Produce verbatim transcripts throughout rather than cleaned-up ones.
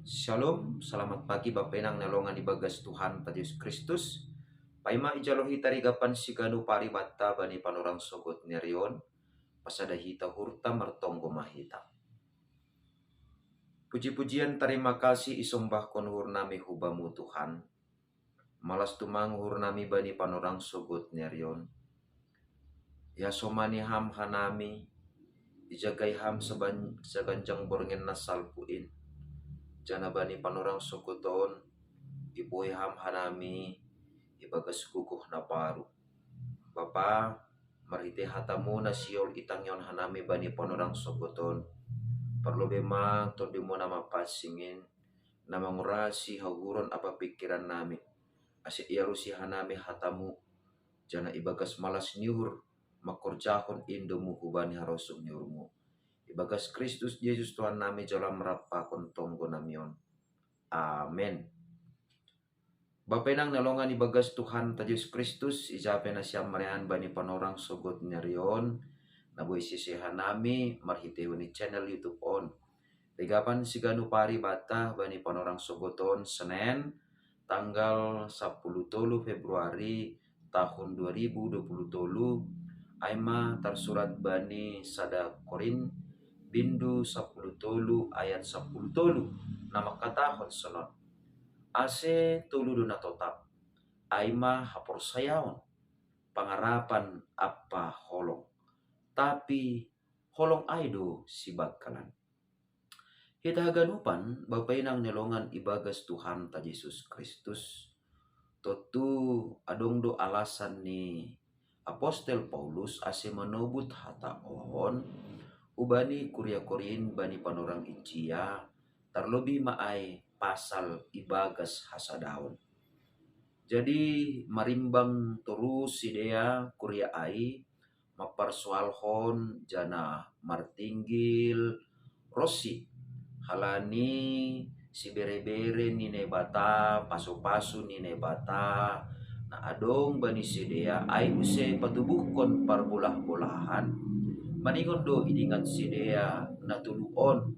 Shalom, selamat pagi Bapenang nalongan ibagas Tuhan ta Yesus Kristus. Paima ijalo hita rigapan siganu paribata bani panorang sogot nerion, pasada hita hurta martonggo mahita. Puji-pujian tarima kasih isombahkon hurnami hubamu Tuhan. Malas tumang hurnami bani panorang sogot nerion. Yasomani ham hanami, ijagai ham saganjang borngen na salpuin. Jana bani panorang sogoton, ipoi ham hanami, ibagas kukuh na baru. Bapa, marhite hatamu na siol itangion hanami bani panorang sogoton. Parlobe ma tondimuna mapasingin, na mangurasi hauguron apa pikiran nami. Ase iarusi hanami hatamu, jana ibagas malas niuhur, makorjahon indomu hubani harosung niuhurmu. Ibagas Kristus Yesus Tuhan nami jala merampakon tonggo namion. Amen. Bapenang nalongan ibagas Tuhan ta Yesus Kristus, ijape nasiam marean bani panorang sogot nerion, na boi sise hanami marhitehon ni channel YouTube on. Rigapan siganu paribata bani panorang sogoton Senen, tanggal sapuluh tolu Februari tahun dua ribu dua puluh tolu, aima tarsurat bani sada Korin bindu sapuluh tolu ayat sapuluh tolu, na mangkatahon sonon. Ase tolu do na totap, aima haporsayaon, pangarapan ampa holong. Tapi holong ai do sibangkalan. Hita haganupan Bapenang nalongan ibagas Tuhan ta Yesus Kristus. Tontu adong do alasan ni Apostel Paulus ase manobut hata on hubani kuria Korin bani panorang ijia, tarlobi ma ai pasal ibagas hasadaon. Jadi marimbang torus sidea kuria ai, maparsoalhon jana martinggil ronsi, halani siberebere ni Naibata, pasupasu ni Naibata, na adong bani sidea ai use patubuhkon parbolah-bolahan. Maningon do idingat sidea na tolu on,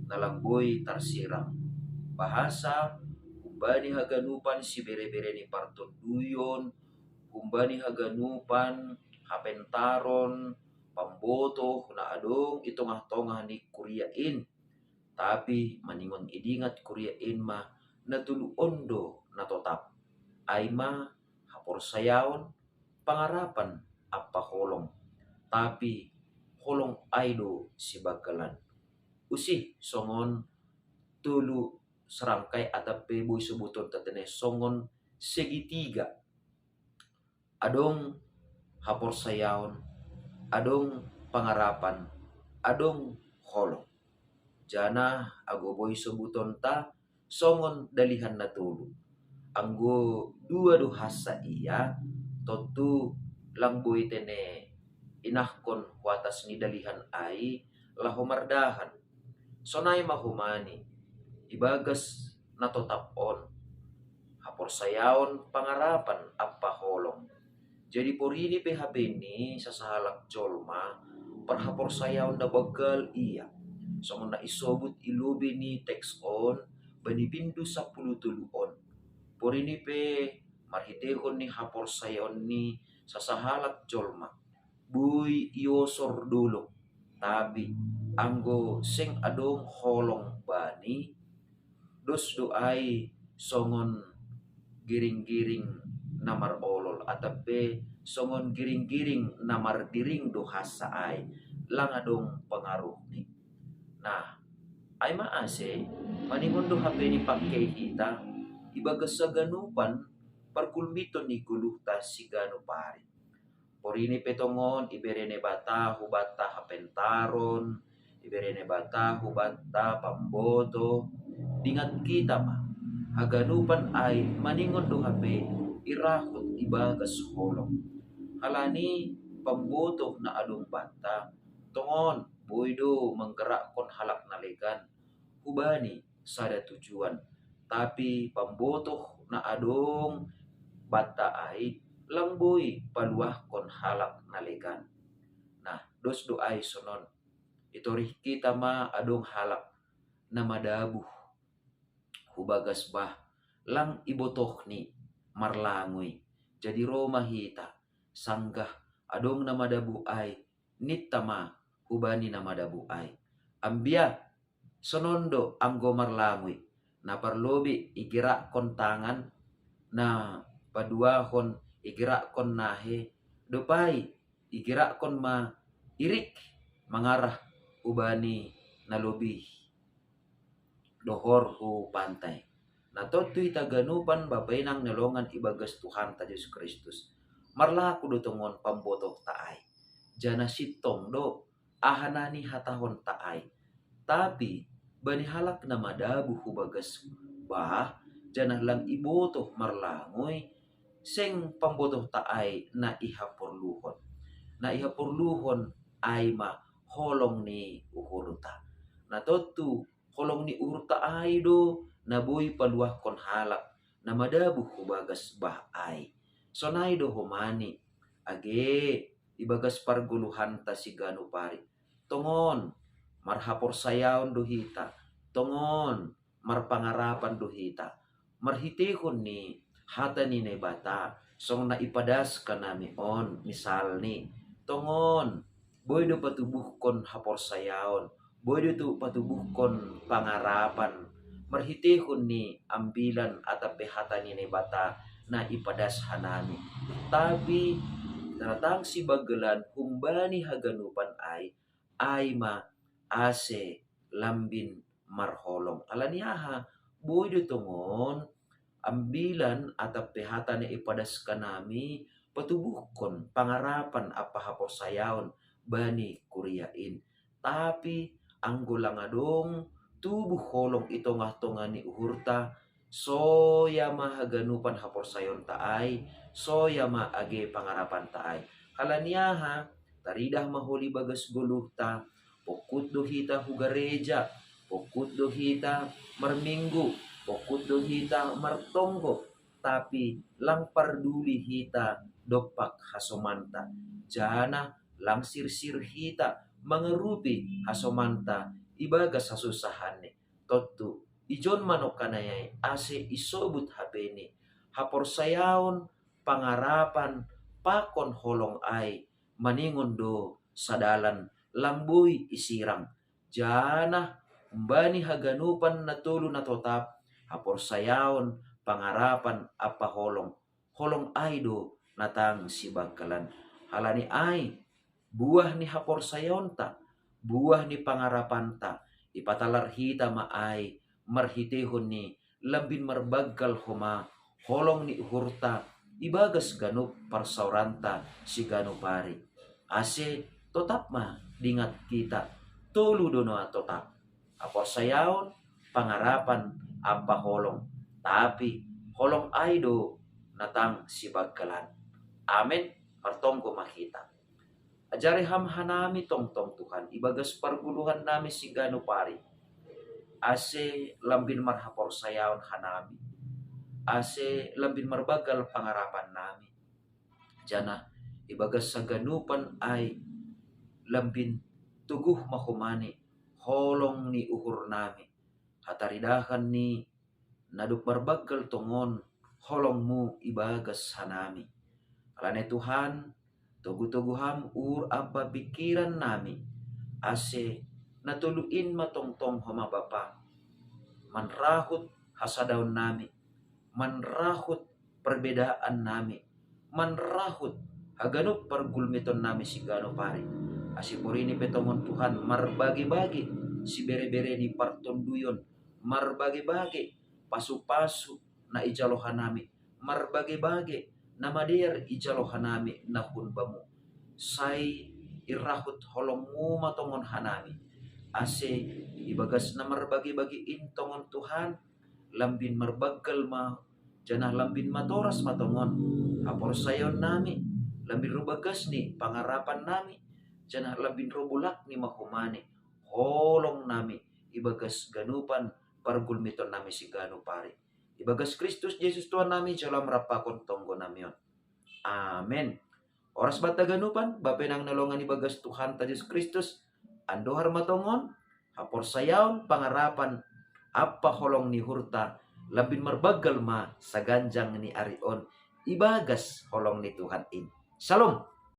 na lang boi tarsirang. Bahasa, humbani haganupan siberebere ni partonduyon, humbani haganupan hapentaron, pambotoh na adong i tongah-tongah ni kuria in. Tapi maningon idingat kuria in ma, na tolu on do na totap, aima haporsayaon, pangarapan ampa holong. Tapi holong ai do sibangkalan. Usih songon tolu serangkai atap pe boi sobuton tatene songon segitiga. Adong haporsayaon, adong pangarapan, adong holong. Jana anggo boi sobutonta songon dalihan na tolu. Anggo dua do hansa ia, tontu lang boi tene inahkon hu atas ni dalihan ai laho mardahan. Sonai ma humani ibagas na totap on, haporsayaon, pangarapan ampa holong. Jadi porini pe hape ni sasahalak jolma parhaporsayaon na banggal ia, songon na isobut i lobi ni teks on bani bindu sapuluh tolu on. Porini pe marhitehon ni haporsayaon ni sasahalak jolma boi iosor dolok. Tapi anggo seng adong holong bani, dos do ai songon giring-giring na marolol, atap pe songon giring-giring na mardiring do hansa ai, lang adong pengaruhni. Nah, ai ma ase maningon do hape ni pangkei hita ibagas haganupan parkulmiton ni goluhta siganup ari. Porini pe tongon ibere Naibata hubanta hapentaron, ibere Naibata hubanta pambotoh. Dingat hita ma, haganupan ai maningon do hape irahut ibagas holong. Halani pambotoh na adong banta tongon boi do manggerakkon halak na legan hubani sada tujuan, tapi pambotoh na adong banta ai lang boi paluahkon halak na legan. Nah, dos do ai sonon. Itorih hita ma adong halak na madabuh, ubagas bah, lang ibotohni marlangui. Jadi ro ma hita, sanggah adong na madabu ai, nitta ma hubani na madabu ai. Ambia, sonon do anggo marlangui, na parlobi igerakkon tangan, na paduahon igerakkon nahe, dopai igerakkon ma irik mangarah hubani na lobi dohor hu pantai. Na tontu hita ganupan bapa inang na longan ibagas Tuhanta Jesus Kristus, marlaku do tongon pambotohta ai. Janah sintong do aha na nihatahonta ai. Tapi bani halak na madabu hu bagas bah, janah lang ibotoh marlangui, seng pambotohta ai na ihaporluhon. Na ihaporluhon ai ma holong ni uhurta. Na tontu holong ni uhurta ai do na boi paluahkon halak na madabu hu bagas bah ai. Sonai do homani, age ibagas pargoluhanta siganup ari. Tongon marhaporsayaon do hita, tongon marpangarapan do hita, marhiteihon ni hata ni Naibata, songon na ipadas hanami on, misalni, tongon boi do patubuhkon haporsayaon, boi do tu patubuhkon pangarapan, marhiteihon ni ambilan atap pe hata ni Naibata na ipadas hanami. Tapi na tang sibanggalan humbani haganupan ai, ai ma ase lambin marholong. Ala ni aha? Boi do tongon ambilan atap pe hata na ipadas hanami patubuhkon pangarapan ampa haporsayaon bani kuria in. Tapi anggo lang adong tubuh holong i tongah-tongah ni uhurta, soya ma haganupan haporsayaonta ai, soya ma age pangarapanta ai. Ala ni aha? Taridah ma holi bagas goluhta, pongkut do hita hu gareja, pongkut do hita marminggu, pongkut do hita martonggo, tapi lang parduli hita dompak hasomanta, janah lang sirsir hita mangarupi hasomanta ibagas hasunsahanni. Tontu ijon ma nongkanai ai ase isobut hapeni, haporsayaon, pangarapan pakon holong ai maningon do sadalan, lang boi isirang. Janah humbani haganupan na tolu na totap, haporsayaon, pangarapan ampa holong, holong ai do na tang sibanggalan. Ala ni ai, buah ni haporsayaonta, buah ni pangarapanta, ipatalar hita ma ai marhiteihon ni lambin marbanggal homa holong ni uhurta ibagas ganup parsaoranta siganup ari. Ase totap ma dingat hita, tolu do na totap: haporsayaon, pangarapan ampa holong. Tapi holong ai do na tang sibanggalan. Amen. Martonggo ma hita. Ajari Ham hanami tongtong, Tuhan, ibagas pargoluhannami siganup ari, ase lambin marhaporsayaon hanami, ase lambin marbanggal pangarapannami, janah ibagas haganupan ai lambin toguh ma homani holong ni uhurnami, hataridahan ni na dob marbanggal tongon holongmu ibagas hanami. Ala ni ai, Tuhan, togu-togu Ham uhur ampa pingkirannami, ase na tolu in ma tongtong homa Bapa, manrahut hasadaonnami, manrahut parbedaannami, manrahut haganup pargulmitonnami siganup ari. Ase porini pe tongon, Tuhan, marbage-bage sibere-bere ni partonduyon, marbage-bage pasu-pasu na ijalo hanami, marbage-bage na madear ijalo hanami na hun Bamu. Sai irahut holongmu ma tongon hanami, ase ibagas na marbage-bage in tongon, Tuhan, lambin marbanggal ma, janah lambin matoras ma tongon haporsayaonnami, lambin ro bagas ni pangarapannami, janah lambin ro bolak ni ma homani holongnami ibagas ganupan pargulmitonnami siganup ari. Ibagas Kristus Jesus Tuhannami, jalo Ham rap pakon tonggonami on. Amen. Horas banta haganupan, bapa inang na longan ibagas Tuhanta Jesus Kristus, andohar ma tongon haporsayaon, pangarapan ampa holong ni uhurta Lambin marbaggal ma saganjang ni ari on ibagas holong ni Tuhan in. Shalom.